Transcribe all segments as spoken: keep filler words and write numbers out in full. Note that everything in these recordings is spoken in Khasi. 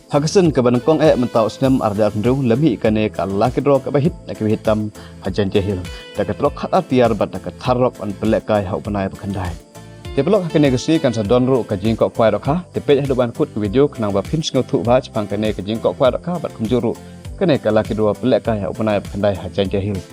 Ha ka sien kaba nyngkong eh mynta u snem ar hajar hynriew la mih kane ka lucky draw kaba hit na kiba hit tam ha Jaintia Hills da ka trok khatar tiar bad da ka thar rock yn pynlehkai ha u bnai ba khyndai. Te paralok, ha kane ka sngi kan sa don ruh ka jingkoh khwai dohkha. Te peit haduh ban kut ka video khnang ba phin sngewthuh bha shaphang kane ka jingkoh khwai dohkha bad kumjuh ruh kane ka lucky draw pynlehkai ha u bnai ba khyndai ha Jaintia Hills.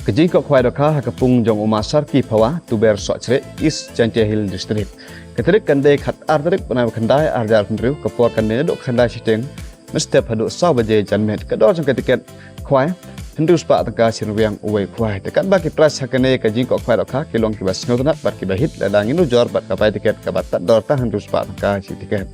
Ka jingkoh khwai dohkha ha ka pung jong u Ma Sarki Phawa, Tuber Sohchreh, East Jaintia Hills District. Ka tarik kan dei khatar tarik bnai ba khyndai ar hajar hynriew, ka por kan dei naduh khyndai shiteng mynstep haduh saw baje janmiet. Ka dor jong ka tiket khwai hynriew spah tyngka shi ryngwiang uwei u khwai. Te katba ki prize ha kane ka jingkoh khwai dohkha ki long kiba sngewtynnat bad kiba hit lada ngin nujor bad ka bai tiket kaba tad dor tang hynriew spah tyngka shi tiket.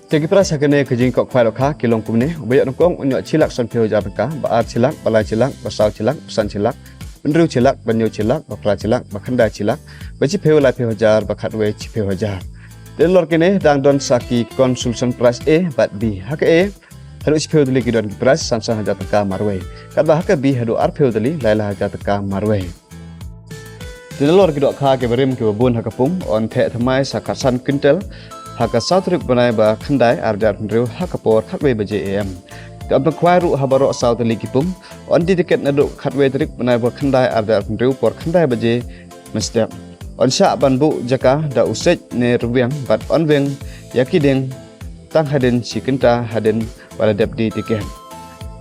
Te ki prize ha kane ka jingkoh khwai dohkha ki long kumne: uba ïoh nyngkong un ïoh shi lak sanphew hajar tyngka, ba ar shi lak, ba lai shi lak, ba saw shi lak, ba san shi lak, ba hynriew shi lak, ba hynñiew shi lak, ba phra shi lak, ba khyndai shi lak, ba shiphew laiphew hajar, ba khatwei shiphew hajar. Te nalor kine dang don sa ki consolation prize A bad B. Ha ka A haduh shiphew tylli ki don ki prize san san hajar tyngka marwei. Katba ha ka B haduh arphew tylli lai lai hajar tyngka marwei. Te nalor ki dohkha kiba rim kiba bun ha ka pung yn theh thymmai sa khatsan quintal ha ka saw tarik bnai ba khyndai ar hajar hynriew ha ka por khatwei baje A M. Te yn pynkhwai ruh ha baroh saw tylli ki pung. Yn die tiket naduh khatwei tarik bnai ba khyndai ar hajar hynriew por khyndai baje mynstep. Yn shah ban buh jaka da u siej ne ryngwiang bad yn weng ïa ki dieng tang hadien shi kynta hadien ba la dep die tiket.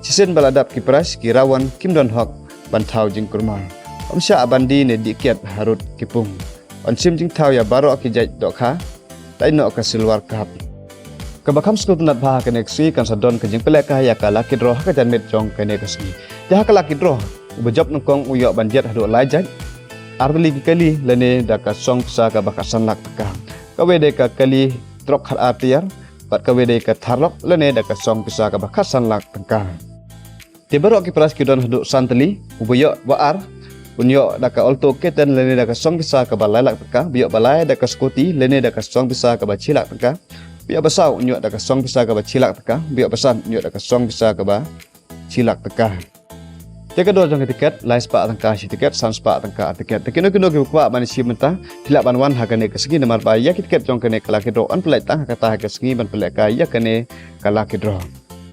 Shisien ba la dap ki prize, ki rawon kim don hok ban thaw jingkulmar. Ym shah ban die ne dih kiad harud ki pung. Yn shim jingthaw ïa baroh ki jait dohkha, lait noh ka silver cup. Kaba kham sngewtynnat bha ha kane ka sngi kan sa don ka jingpynlehkai ïa ka lucky draw ha ka janmiet jong kane ka sngi. Te ha ka lucky draw, uba jop nyngkong u ïoh ban jied haduh lai jait, ar tylli ki kali lane da ka song pisa kaba khatsan lak tyngka. Kawei dei ka kali trok khatar tiar bad kawei dei ka thar rock lane da ka song pisa kaba khatsan lak tyngka. Te baroh ki prize ki don haduh san tylli. Uba ïoh ba ar un ïoh da ka Alto K ten lane da ka song pisa kaba lai lak tyngka. Uba ïoh ba lai da ka scooty lane da ka song pisa kaba shi lak tyngka. Uba ïoh ba saw un ïoh da ka song pisa kaba shi lak tyngka. Uba ïoh ba san un ïoh da ka song pisa kaba shi lak tyngka. Te ka dor jong ka tiket lai spah tyngka shi tiket, san spah tyngka ar tiket. Te kino kino kiba kwah ban ïashim bynta, phi lah ban wan ha kane ka sngi namar ba ïa ki tiket jong kane ka lucky draw yn pynlait tang ha kata ha ka sngi ban pynlehkai ïa kane ka lucky draw.